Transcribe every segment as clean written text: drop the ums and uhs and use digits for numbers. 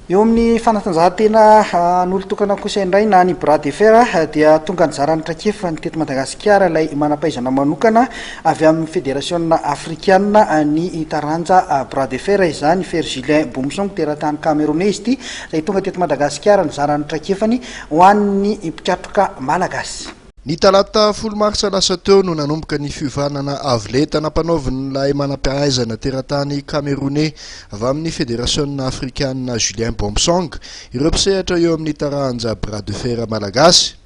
Eo amin'ny fanatanjahantena an'olon-tokana kosa indray na ny bras de fer dia tonga nizara ny traikefany teto Madagasikara ilay manam-pahaizana manokana avy amin'ny federasiona afrikana ny taranja bras de fer izany, Fer Julien Boumsong, teratany Camerounais izy ity, izay tonga teto Madagasikara nizara ny traikefany ho an'ny mpikatroka malagasy. Ny talata 10 marsa lasa teo no nanomboka ny fiofanana avo lenta nampanaovin'ilay manam-pahaizana teratany Camerounais avy amin'ny Federasiona Afrikana Julien Boumsong ireo mpisehatra eo amin'ny taranja bras de fer malagasy.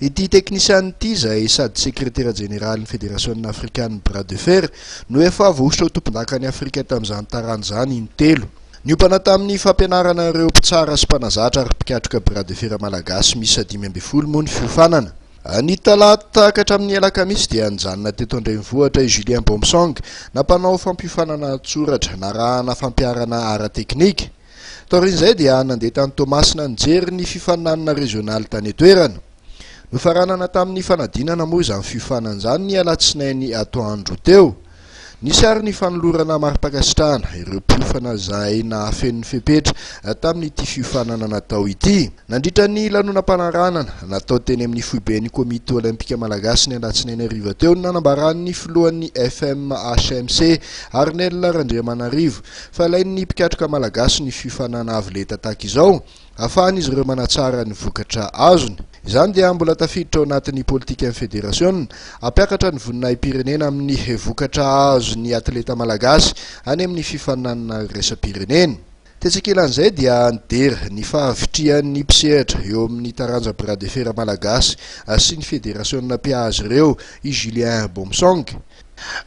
Ity teknisiana ity izay sady sekretera jeneralin'ny Federasiona Afrikan'ny bras de fer no efa voahosotra ho tompondakan'i Afrika tamin'izany taranja izany in-telo. Niompana tamin'ny fampianarana ireo mpitsara sy mpanazatra ary mpikatroka bras de fer malagasy miisa 15 moa ny fiofanana. Ny talata ka hatramin'ny alakamisy dia nijanona teto an-drenivohitra i Julien Boumsong, nampanao fampiofanana an-tsoratra narahana fampiharana ara-teknika. Taorian'izay dia nandeha tany Toamasina nijery ny fifaninanana rezionaly tany an-toerana. Nofaranana tamin'ny fanadinana moa izany fiofanana izany ny alatsinainy atoandro teo. Nisy ary ny fanolorana mari-pankasitrahana ireo mpiofana izay nahafeno ny fepetra tamin'ity fiofanana natao ity. Nandritra ny lanonam-panaranana natao teny amin'ny foiben'ny Komity Olympika Malagasy ny alatsinainy hariva teo no nanambaran'ny filohan'ny FMHMC, Arnel Randriamanarivo, fa ilain'ny mpikatroka malagasy ny fiofanana avo lenta tahaka izao ahafahan'izy ireo manatsara ny vokatra azony. Izany dia mbola tafiditra ao anatin'ny politikan'ny federasiona hampiakatra ny voninahi-pirenena amin'ny vokatra azon'ny atleta malagasy any amin'ny fifaninanana iraisam-pirenena. Tetsy ankilan'izay dia nidera ny fahavitrihan'ny mpisehatra eo amin'ny taranja bras de fer malagasy sy ny federasiona mpiahy azy ireo i Julien Boumsong.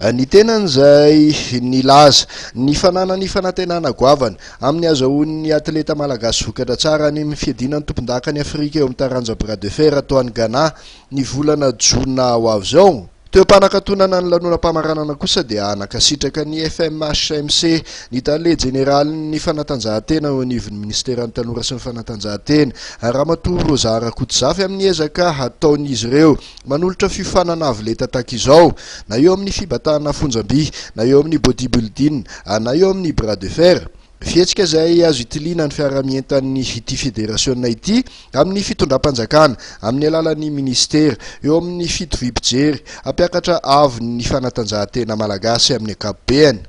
Ny tenany izay nilaza ny fananany fanantenana goavana amin'ny hazahoan'ny atleta malagasy vokatra tsara any amin'ny fiadiana ny tompondakan'i Afrika eo amin'ny taranja bras de fer atao any Ghana ny volana jona ho avy izao. Teo am-panakatonana ny lanonam-pamaranana kosa dia nankasitraka ny FMHMC ny tale jeneralin'ny fanatanjahantena eo anivon'ny minisiteran'ny tanora sy ny fanatanjahantena, Ramatoa Rosa Rakotozafy amin'ny ezaka hataon'izy ireo Manolotra fiofanana avo lenta tahaka izao, na eo amin'ny fibatahana fonjam-by, na eo amin'ny bodybuilding, na eo amin'ny bras de fer. Fihetsika izay azo itiliana ny fiaraha-mientan'ny ity federasiona ity amin'ny fitondram-panjakana, amin'ny alalan'ny minisitera, eo amin'ny fitoviam-pijery, hampiakatra avo ny fanatanjahantena malagasy amin'ny ankapobeany.